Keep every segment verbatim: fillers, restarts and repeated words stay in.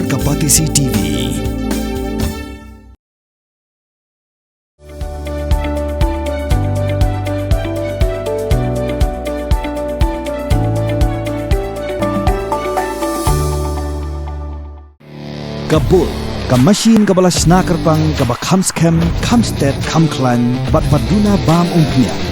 Ka Batesi T V. Ka bul, ka machine kaba la shna kyrpang, kaba kham skhem, kham stet, kham khlaiñ, bad ba duna bam umphniang.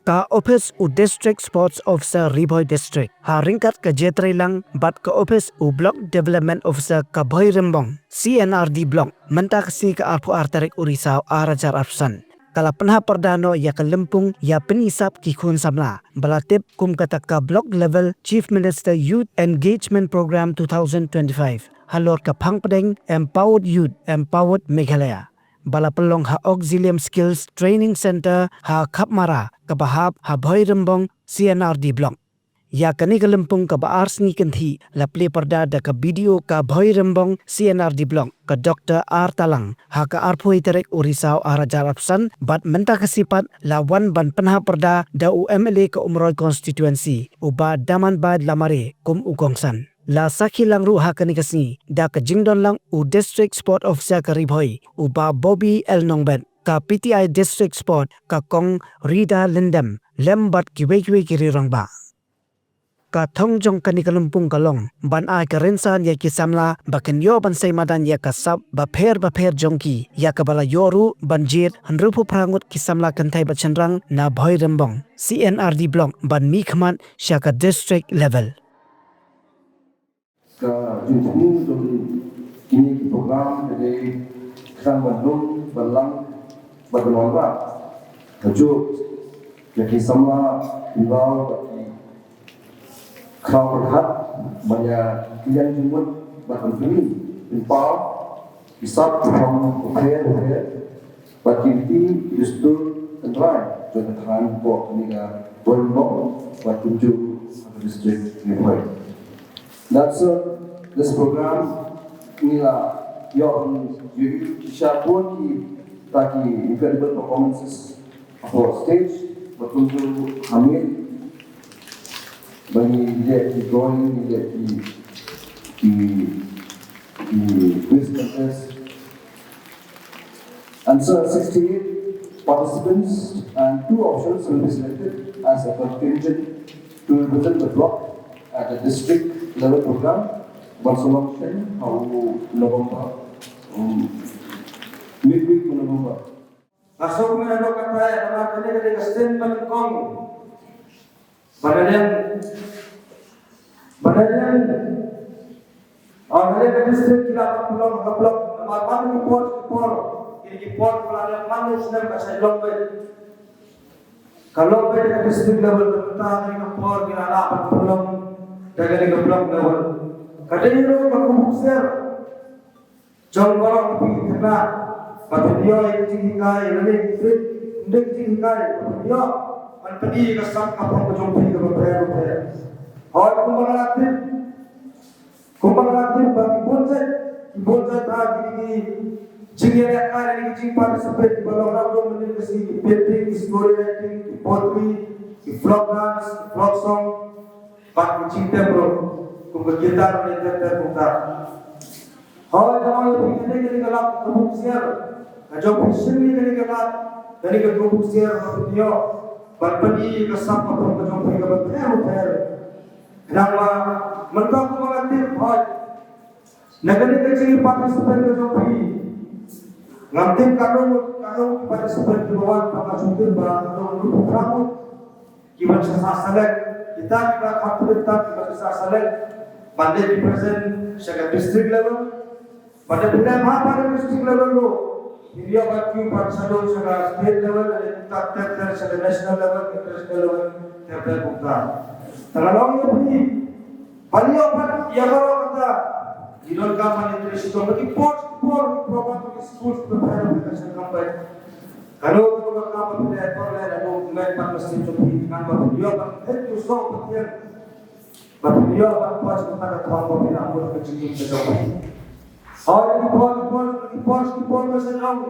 Ka ophis u District Sports Officer Ri Bhoi District, ha ryngkat ka jingtreilang bad ka ophis u Block Development Officer ka Bhoirymbong C and R D Block, mynta ka sngi ka arphew ar tarik u Risaw ar hajar arphew san, ka la pynhap pyrda noh ïa ka lympung ïa pyniasap ki khun samla, ba la tip kum kata ka Block Level Chief Minister Youth Engagement Programme two thousand twenty-five, halor ka phang pdeng Empowered Youth, Empowered Meghalaya, ba la pynlong ha Auxilium Skills Training Centre ha Khapmara, kaba hap ha Bhoirymbong C and R D Block. Ïa kane ka lympung kaba ar sngi kynthih la plie pyrda da ka B D O ka Bhoirymbong C and R D Block, ka Doctor R Talang, ha ka arphew tarik u Risaw ar hajar arphew san, bad mynta ka sngi pat la wan ban pynhap pyrda da u M L A ka Umroi Constituency, u Bah Damanbait Lamare, kum u kongsan. La sakhi lang ruh ha kane ka sngi da ka jingdon lang u District Sport Officer ka Ri Bhoi, u Bah Bobby L Nongbet, ka P T I District Sport, ka Kong Rida Lyndem, lem bad kiwei kiwei ki rangbah. Ka thong jong kane ka lympung ka long ban ai ka rynsan ïa ki samla ba kin ïoh ban sei madan ïa ka sap bapher bapher jong ki, ïa kaba la ïoh ruh ban jied hynriewphew phra ngut ki samla kynthei bad shynrang na Bhoirymbong C and R D Block ban mihkhmat sha ka district level. Ka jingthmu jong kine ki program ka dei khnang ban lum, ban lang bad ban wanrah kajuh ïa ki samla, ki baw bad ki khraw pyrkhat ban ïa kylliang jingmut bad ban pyni pynpaw ki sap ki phong bapher bapher bad ki riti ki dustur tynrai jong ka thaiñ hapoh kane ka Bhoirymbong bad kumjuh ha ka district Ri Bhoi. That's uh, this program ngi la ïoh ban ïohi shisha bun kita ki incredible performances hapoh stage, bad kumjuh ha miet, ba ngi leh ki drawing, ngi leh ki, ki, ki quiz contest. And so sixty-eight participants and two officials will be selected as a contingent to represent the block at the district level program, ban sa long shen ha u November, um, midweek u November. Nga sngewkmen ïa kata, ïa kane ka dei ka sien ba nyngkong. Ba dang, ba dang, ah, ba dang ka district ki la pynlong ha ka block, namar ban ki por, ki por, ki, ki por, ki la dang man u snem ka sa long beit. Ka long beit ka district level, mynta kane ka por ki la lah ban pynlong da kane ka block level. Ka dei ruh ka kubu ksiar jong baroh ki khynnah ba phin ïoh ïa ki jinghikai, lane ki trik, ki jinghikai ba phin ïoh ban pyni ïa ka sap ka phong ka jong phi kaba pher bapher. Hooid, kumba nga la tip, kumba nga la tip ba ki bun jait, ki bun jait ha kine ki jingïalehkai, kine ki jingparticipate kiba long ha kine ki sngi, ki painting, ki story writing, ki poetry, ki folk dance, ki folk song, bad ki jingtem ruh kum ka guitar ne ter ter kumta. Hooid, nga ong ïa phi, kane ka dei ka lad ka kubu ksiar. Ka jong phi shim ïa kane ka lad, kane ka kubu ksiar ba phin ïoh ban pyni ïa ka sap ka phong ka jong phi kaba pher bapher. Khnang ba mynta kumba nga tip, hooid, na kane ka jingparticipate ka jong phi, ngam tip katno, katno participate kiba wan, tangba nga shu tip ba katno, katno kiba sa select, kita kiba kham pynbeit kiba sa select ban leit represent sha ka district level. Bad lada phi leit ha ka district level ruh, phin ïoh ban kiew ban sa don sha ka state level, lane kumta ter ter sha ka national level, international level, ter ter kumta. Te nga ong ïa phi, ban ïoh ban ïa baroh kata, ngi donkam ban ïa trei shitom, ba ki por ki por, ki program, ki school, ki program, ki program, ki program. Kano kano ka kam ba phi leh, por leh, lano kmen pat ka state jong phi, khnang ba phin ïoh ban thep ïa u soh u pathian. Ba phi ïoh ban poi sha kata ka thong ba phi la mut ka jingim ka jong phi. Hooid, ki por, ki por, ki por, ki por ba shen ong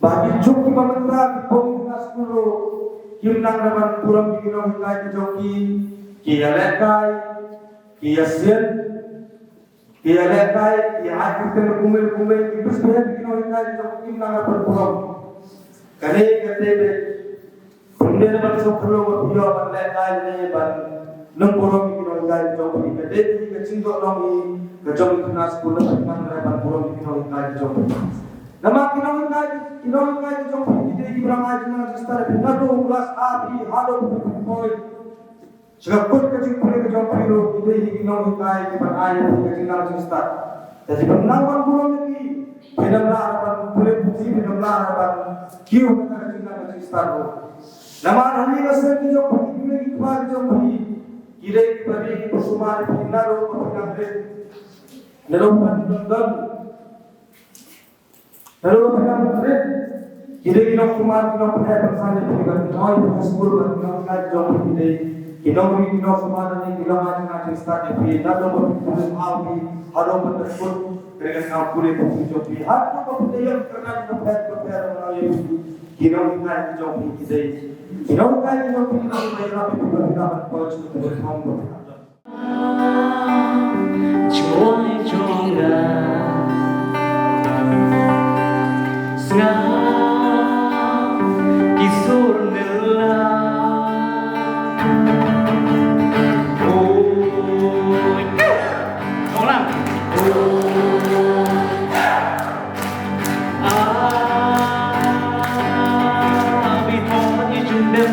ba ki juk kiba mynta, ki por ki khynnah skul ruh kim nang ban burom ïa ki nonghikai ki jong ki, ki ïalehkai, ki ïasien, ki ïalehkai, ki ai kyrteng kumne kumne, ki misbehave ïa ki nonghikai ki jong ki, kim nang ban burom. Kane ka dei ba phin dei ban sngewthuh ba phi ïoh ban lehkai ne ban nang burom ïa ki nonghikai ki jong phi. Ka dei ka jingdonkam ka jong ki khynnah skul, ba phin nang ban burom ïa ki nonghikai ki jong phi. Namar ki nonghikai, ki nonghikai ki jong phi ki dei kiba nang ai jingstad ïa phi naduh klas ar phi haduh ba phi poi sha ka kut ka jingpule ka jong phi ruh, ki dei hi ki nonghikai kiban ai ïa phi ka jingnang jingstad. Te phin nang ban burom ïa ki, phin ym lah ban pule puthi, phin ym lah ban kiew ha ka jingnang jingstad ruh. Namar ha kine ki seng ki jong phi, ki kmie ki kpa ki jong phi, ki dei kiba ri kiba sumar ïa phi naduh ba phi nang rit. Naduh ba phi nang don. Naduh ba phi nang rit, ki dei ki nongsumar, ki nongpyneh pynsan ïa phi, bad ki nongïalam skul, bad ki nonghikai jong phi, ki dei ki nongri, ki nongsumar, ne ki long ai jingstad ïa phi, naduh ba phi pule, haduh ba phi kut, kren ka pule puthi jong phi, haduh ba phi ïoh kyrdan bapher bapher, ïa phi, ki nonghikai jong phi, ki dei ki nonghikai jong phi, ki dei ba ïarap ïa phi ba phin nang ban poi sha ka thong ba phin nang don. Jngai jong nga, sngap ki sur nila. Oi, oi lang. Oi, ah, bi thong bad i jingdem,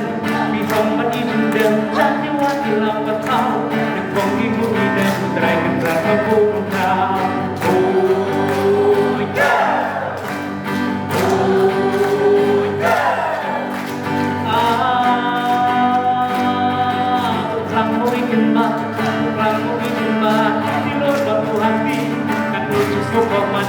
bi thong bad i jingdem, jam ki wa ki lam bad thau, nyngkong ki ngu ki dem, Trai Kynrad ka bun ka. Oh, yeah. Oh, yeah. Ah, lang mo i kynma, lang mo i kynma, ti lo ba tu hati, kan tu su ko man.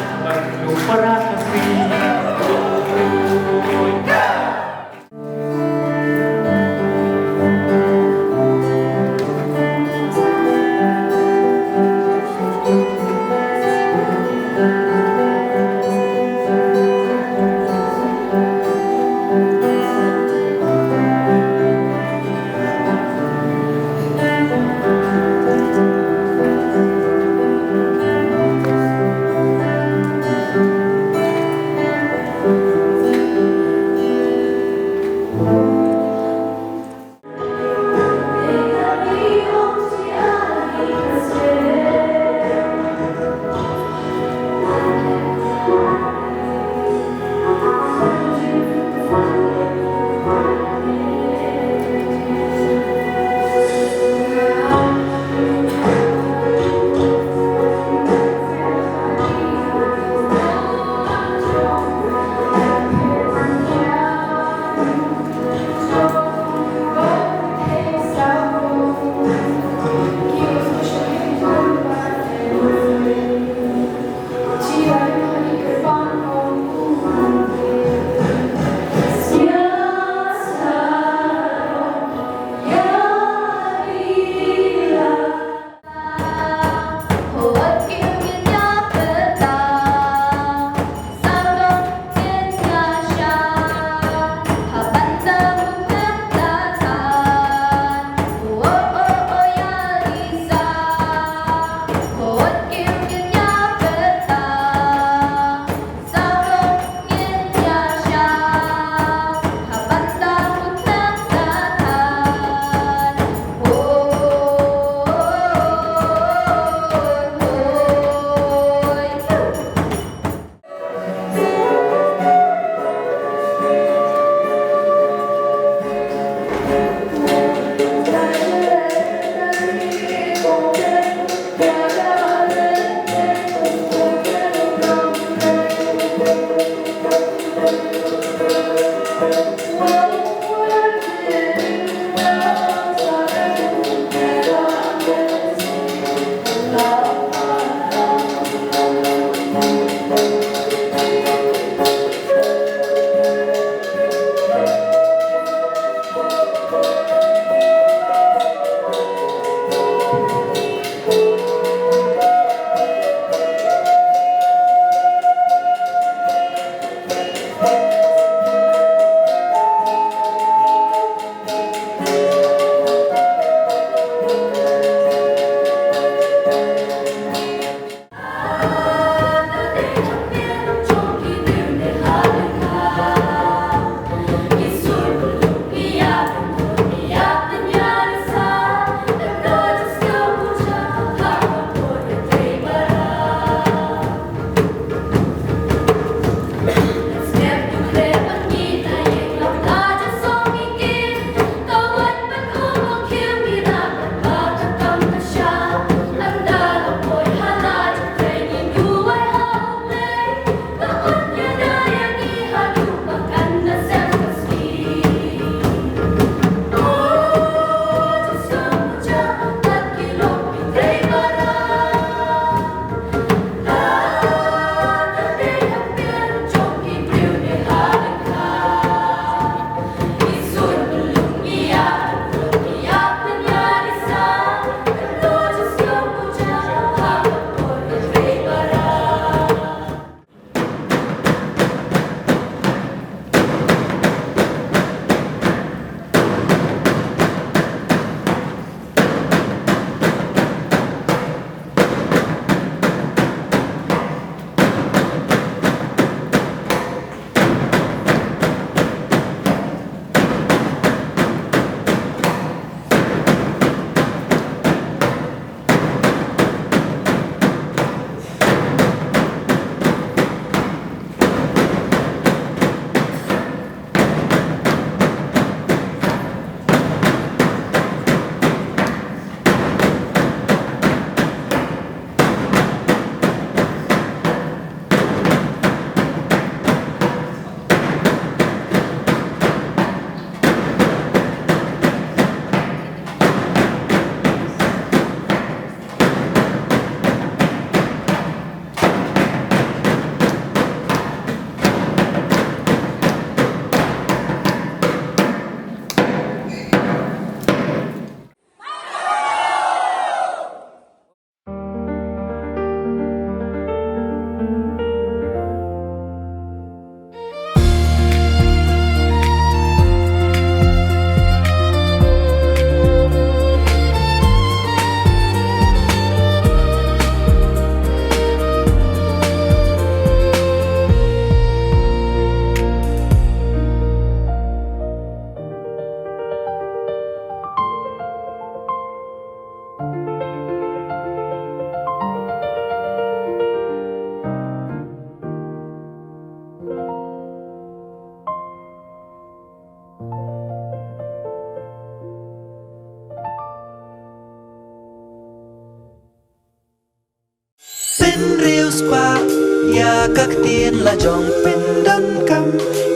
Pynriewspah ïa ka ktien la jong, pyndonkam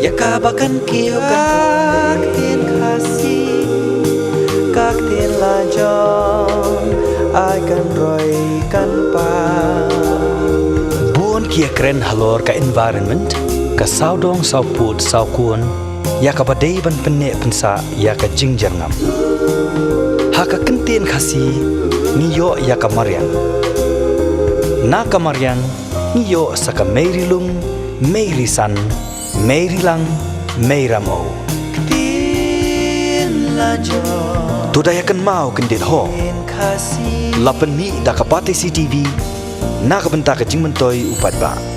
ïa kaba kan kiew, ka ktien Khasi, ka ktien la jong, ai kan roi kan pang. Bun ki ïakren halor ka environment, ka sawdong sawpud sawkun, ïa kaba dei ban pynneh pynsah ïa ka jingjyrngam. Ha ka kyntien Khasi ngi ïoh ïa ka mariang. Na ka mariang ngi ïoh sa ka mei ri lung, mei ri san, mei ri lang, mei ram o. Ktien la jong. To da ïa kynmaw kyndit ho. Ktien Khasi. La pynmih da ka Batesi TV na ka bynta ka jingmyntoi u paidbah.